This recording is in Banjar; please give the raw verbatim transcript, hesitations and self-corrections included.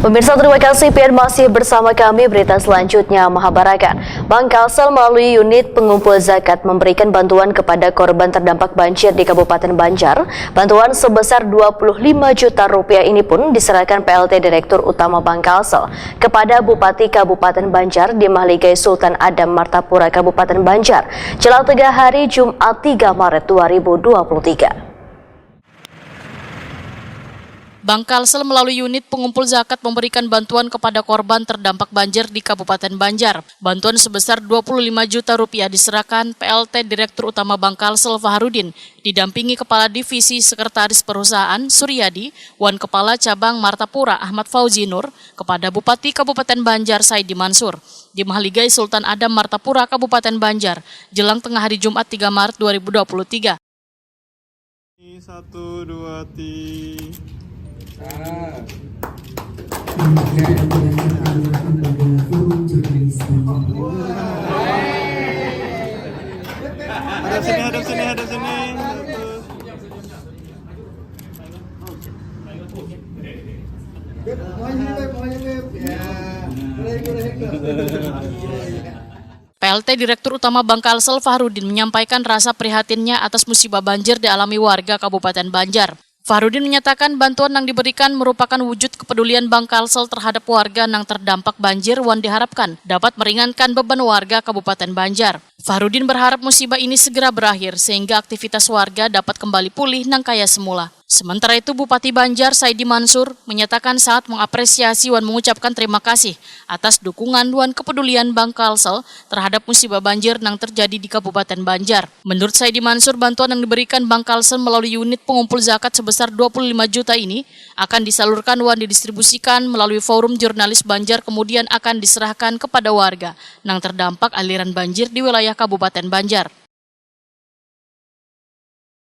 Pemirsa, terima kasih pian masih bersama kami. Berita selanjutnya mahabarakan. Bank Kalsel melalui unit pengumpul zakat memberikan bantuan kepada korban terdampak banjir di Kabupaten Banjar. Bantuan sebesar dua puluh lima juta rupiah ini pun diserahkan P L T Direktur Utama Bank Kalsel kepada Bupati Kabupaten Banjar di Mahligai Sultan Adam Martapura Kabupaten Banjar, jelang tengah hari Jumat tiga Maret dua ribu dua puluh tiga. Bank Kalsel melalui unit pengumpul zakat memberikan bantuan kepada korban terdampak banjir di Kabupaten Banjar. Bantuan sebesar dua puluh lima juta rupiah diserahkan P L T Direktur Utama Bank Kalsel Fahrudin, didampingi Kepala Divisi Sekretaris Perusahaan Suryadi, wan Kepala Cabang Martapura Ahmad Fauzi Nur, kepada Bupati Kabupaten Banjar Saidi Mansur, di Mahligai Sultan Adam Martapura Kabupaten Banjar, jelang tengah hari Jumat tiga Maret dua ribu dua puluh tiga. Satu, dua, tiga. Hadap sini, hadap sini, hadap sini. Satu. P L T Direktur Utama Bank Kalsel Fahrudin menyampaikan rasa prihatinnya atas musibah banjir dialami warga Kabupaten Banjar. Fahrudin menyatakan bantuan yang diberikan merupakan wujud kepedulian Bank Kalsel terhadap warga yang terdampak banjir wan diharapkan dapat meringankan beban warga Kabupaten Banjar. Fahrudin berharap musibah ini segera berakhir sehingga aktivitas warga dapat kembali pulih nang kaya semula. Sementara itu, Bupati Banjar Saidi Mansur menyatakan sangat mengapresiasi wan mengucapkan terima kasih atas dukungan wan kepedulian Bank Kalsel terhadap musibah banjir yang terjadi di Kabupaten Banjar. Menurut Saidi Mansur, bantuan yang diberikan Bank Kalsel melalui unit pengumpul zakat sebesar dua puluh lima juta ini akan disalurkan wan didistribusikan melalui Forum Jurnalis Banjar, kemudian akan diserahkan kepada warga yang terdampak aliran banjir di wilayah Kabupaten Banjar.